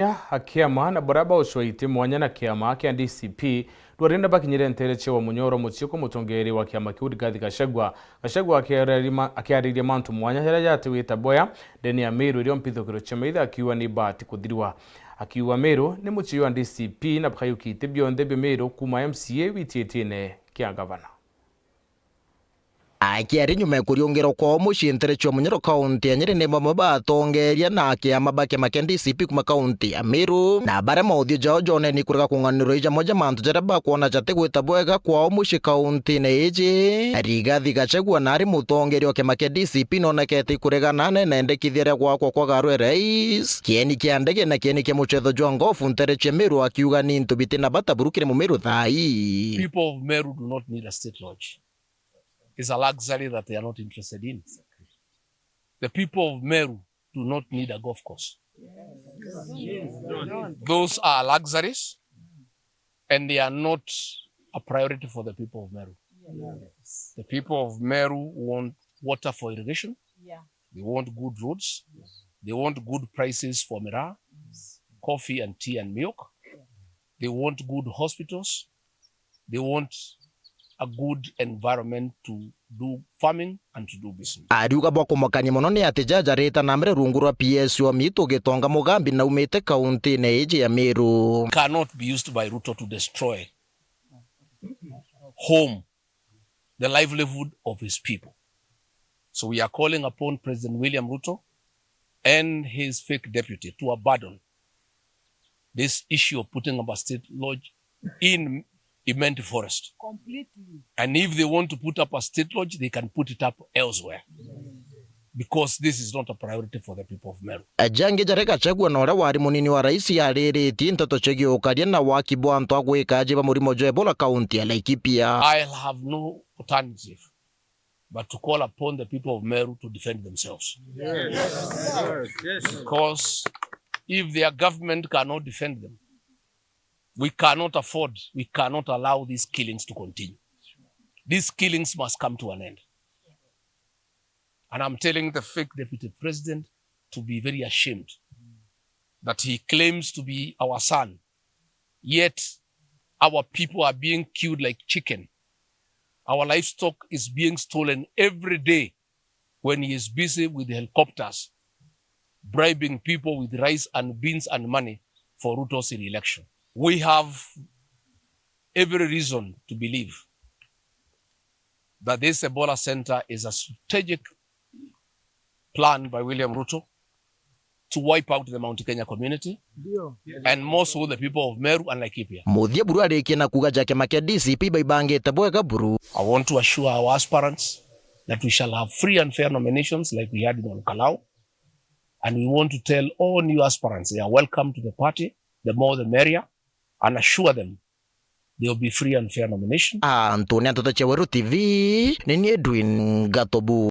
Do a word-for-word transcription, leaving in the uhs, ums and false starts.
Ya, a kiama na baria baucwa iti mwanya na kiama kia D C P, rwari na bakinyire ntere cia wa Munyoro mucii kwa mutongeria wa kiama kiu Rigathi Gachagua. Gachagua akiariria ma-, akiariria mantu mwanya jaria jati gwita boya ndene ya Meru irio mpithukiro cia maitha akiuga ni baati kuthirwa. Akiuga Meru ni mucii wa D C P na bakayuki iti bionthe bia Meru kuuma M C A witi gitine kia gavana. Akiaria nyuma ya kuriungirwa kwao mucii ntere cia Munyoro kaunti ya Nyeri ni bamwe ba atongeria na akiama ba kiama kia D C P kuuma kaunti ya Meru, na baria mauthiu jao joneni kurega kung'anirwa i jamwe ja mantu jaria bakwona jati gwita bwega kwao mucii kauntine iji. Rigathi Gachagua nari mutongeria wa kiama kia D C P nonekete ikuregana na nendekithia ria gwakwa kwa garu ya rais, kieni kia ndege na kieni kia mucetho jwa ngofu ntere cia Meru, akiuga ni into biti na bata buru kiri Mumeru thaa ii. People of Meru do not need a state lodge. Is a luxury that they are not interested in. The people of Meru do not need a golf course. Those are luxuries and they are not a priority for the people of Meru. The people of Meru want water for irrigation. They want good roads. They want good prices for miraa, coffee and tea and milk. They want good hospitals. They want a good environment to do farming and to do business. Ariuga bwa kumukania mono ni ati jaja rita na mbere rungu rwa P S O Miitu Gitonga Mugambi naumite kauntine iji ya Meru. Cannot be used by Ruto to destroy home, the livelihood of his people. So we are calling upon President William Ruto and his fake deputy to abandon this issue of putting up a state lodge in Imenti Forest. Completely. And if they want to put up a state lodge, they can put it up elsewhere. Because this is not a priority for the people of Meru. Jangi jaria Gachagua na uria wari munini wa rais ariritie nteto ciegii ukaria na waki bwa antu a gwika aji ba murimo jwa Ebola kaunti ya Laikipia. I'll have no alternative but to call upon the people of Meru to defend themselves. Yes. Yes. Because if their government cannot defend them, we cannot afford, we cannot allow these killings to continue. These killings must come to an end. And I'm telling the fake deputy president to be very ashamed that he claims to be our son, yet our people are being killed like chicken. Our livestock is being stolen every day when he is busy with helicopters, bribing people with rice and beans and money for Ruto's re-election. We have every reason to believe that this Ebola center is a strategic plan by William Ruto to wipe out the Mount Kenya community and more so the people of Meru and Laikipia. Muthia buru arikie na kuuga ja kiama kia D C P baibangite bwega buru. I want to assure our aspirants that we shall have free and fair nominations like we had in Olkalau. And we want to tell all new aspirants they are welcome to the party, the more the merrier, and assure them there will be free and fair nomination. Antu ni Nteto cia Weru T V, ni ni Edwin Gatobu.